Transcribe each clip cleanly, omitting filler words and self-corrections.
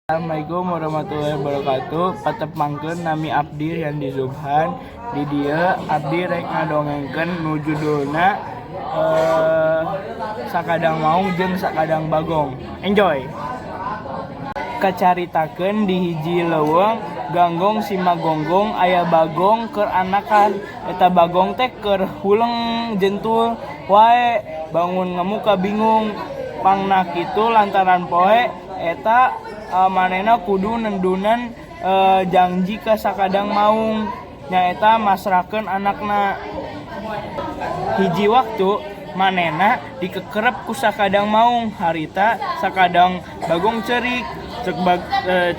Assalamualaikum warahmatullahi wabarakatuh. Patepangkeun, nami abdi Riyandi Zubhan. Di dieu abdi rek ngadongengkeun nu judulna Sakadang Maung jeung Sakadang Bagong. Enjoy. Kacaritakeun di hiji leuweung Ganggong Simagonggong aya bagong keur anakan. Eta bagong teh keur huleng jentul wae, bangun ngamuka bingung. Pangna kitu lantaran poe eta manehna kudu nedunan jangji ka Sakadang Maung, nyaeta masrahkeun anakna. Hiji waktu manehna dikekerep ku Sakadang Maung. Harita Sakadang Bagong ceurik.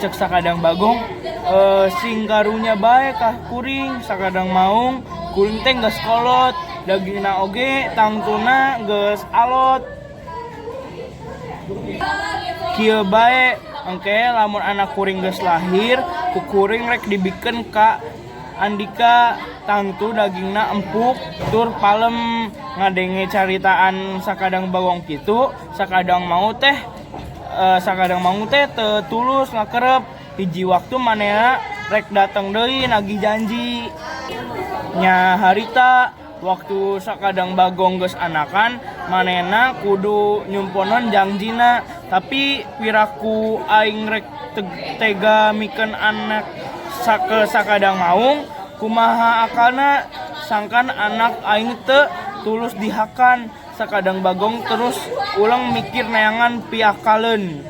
Cek Sakadang Bagong, "Sing karunya bae ka kuring, Sakadang Maung. Kuring teh geus kolot, dagingna oge tangtuna geus alot. Kieu bae, engke lamun anak kuring geus lahir, ku kuring rek dibikeun ka andika. Tangtu dagingna empuk tur palem." Ngadenge caritaan Sakadang Bagong kitu, Sakadang Maung teh teu tulus ngakerep. Hiji waktu manehna rek dateng deui nagih janji. Nya harita waktu Sakadang Bagong geus anakan, manehna kudu nyumponan jangjina. "Tapi piraku aing rek tega mikeun anak ka Sakadang Maung? Kumaha akalna, sangkan anak aing teu tulus dihakan?" Sakadang Bagong terus ulang mikir neangan piakaleun.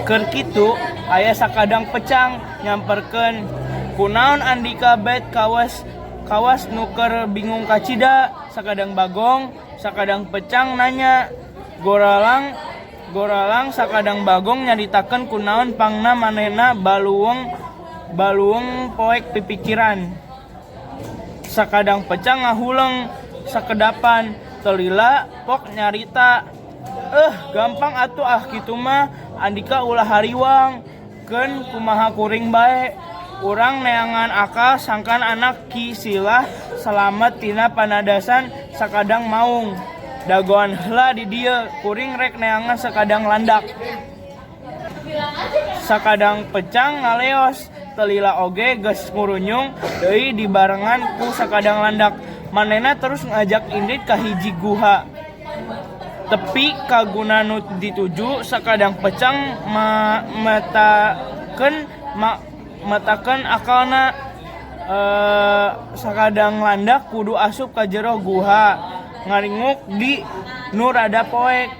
Keur kitu aya Sakadang Pecang nyamperkeun, "Kunaon andika bet kawas kawas nu keur bingung kacida, Sakadang Bagong?" Sakadang Pecang nanya. Goralang goralang Sakadang Bagong nyaritakeun kunaon pangna manehna baluweung baluweung poek pipikiran. Sakadang Pecang ngahuleng sakedapan. Teu lila pok nyarita, "Eh, gampang atuh. Ah, kitu mah andika ulah hariwang. Keun kumaha kuring bae. Urang neangan akal sangkan anak Ki Silah salamet tina panadasan Sakadang Maung. Dagoan heula di dieu, kuring rek neangan Sakadang Landak." Sakadang Pecang ngaleos. Teu lila oge geus ngurunyung deui dibarengan ku Sakadang Landak. Manehna terus ngajak indit ka hiji guha. Tepi ka guna nu dituju, Sakadang Pecang metakeun akalna. Sakadang Landak kudu asup ka jero guha, ngaringuk di nu rada poek.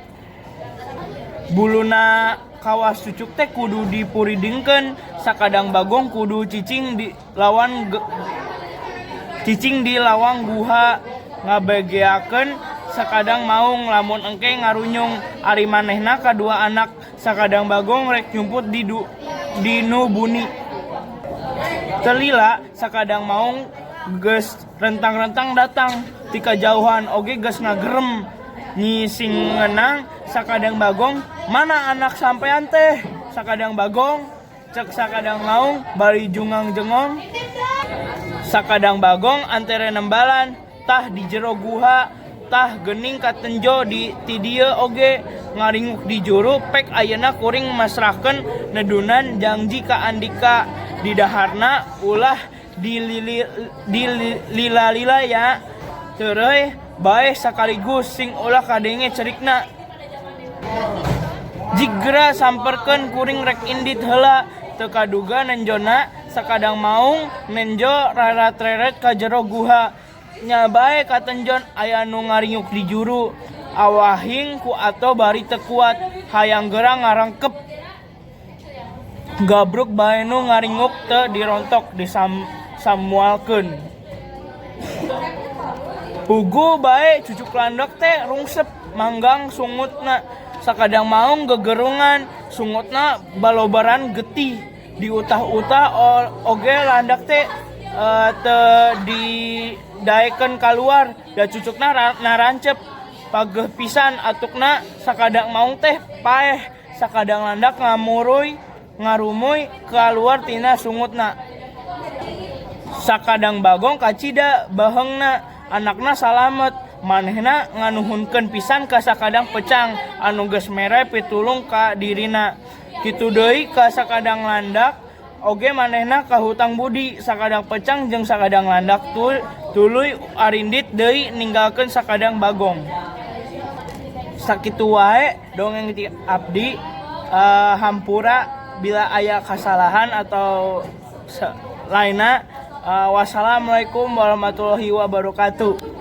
Buluna kawas cucuk teh kudu dipuridingkeun. Sakadang Bagong kudu cicing di lawang guha, ngabegeakeun Sakadang Maung lamun engke ngarunyung. Ari manehna kadua anak Sakadang Bagong rek nyumput di nu buni. Teu lila Sakadang Maung geus rentang-rentang datang ti kajauhan oge geus ngagerem. Nyisingenang Sakadang Bagong, "Mana anak sampean teh, Sakadang Bagong?" Cek Sakadang Maung bari jungang jengong. Sakadang Bagong antere nembalan, "Tah, di jero guha. Tah geuning katenjo di ti dieu oge, ngaringuk di juru. Pek ayeuna kuring masrahkeun nedunan jangji ka andika. Didaharna ulah dilila-lila ya, teureun bae sakaligus sing ulah kadenge cerikna. Jigera samperkeun, kuring rek indit heula." Teu kaduga nenjona Sakadang Maung nenjo rarat-reret ka jero guha. Nya bae katenjon aya nu ngaringuk di juru. Awahing ku ato bari teu kuat, hayang geura ngarangkep. Gabruk bae nu ngaringuk teu dirontok, disamualkeun. Puguh bae cucuk landak teh rungsep manggang sungutna. Sakadang Maung gegerungan, sungutna balobaran getih. Diutah-utah oge landak teh teu didaekeun kaluar, da cucukna narancep. Pageuh pisan atukna Sakadang Maung teh paeh. Sakadang Landak ngamuruy ngarumuy kaluar tina sungutna. Sakadang Bagong kacida baheungna, anakna salamet. Manehna nganuhunkeun pisan ka Sakadang Pecang anu geus mere pitulung ka dirina. Kitu deui ka Sakadang Landak oge manehna kahutang budi. Sakadang Peucang jeung Sakadang Landak tuluy arindit deui ninggalkeun Sakadang Bagong. Sakitu wae dongeng ti abdi, hampura bila aya kasalahan atau lainna. Wassalamualaikum warahmatullahi wabarakatuh.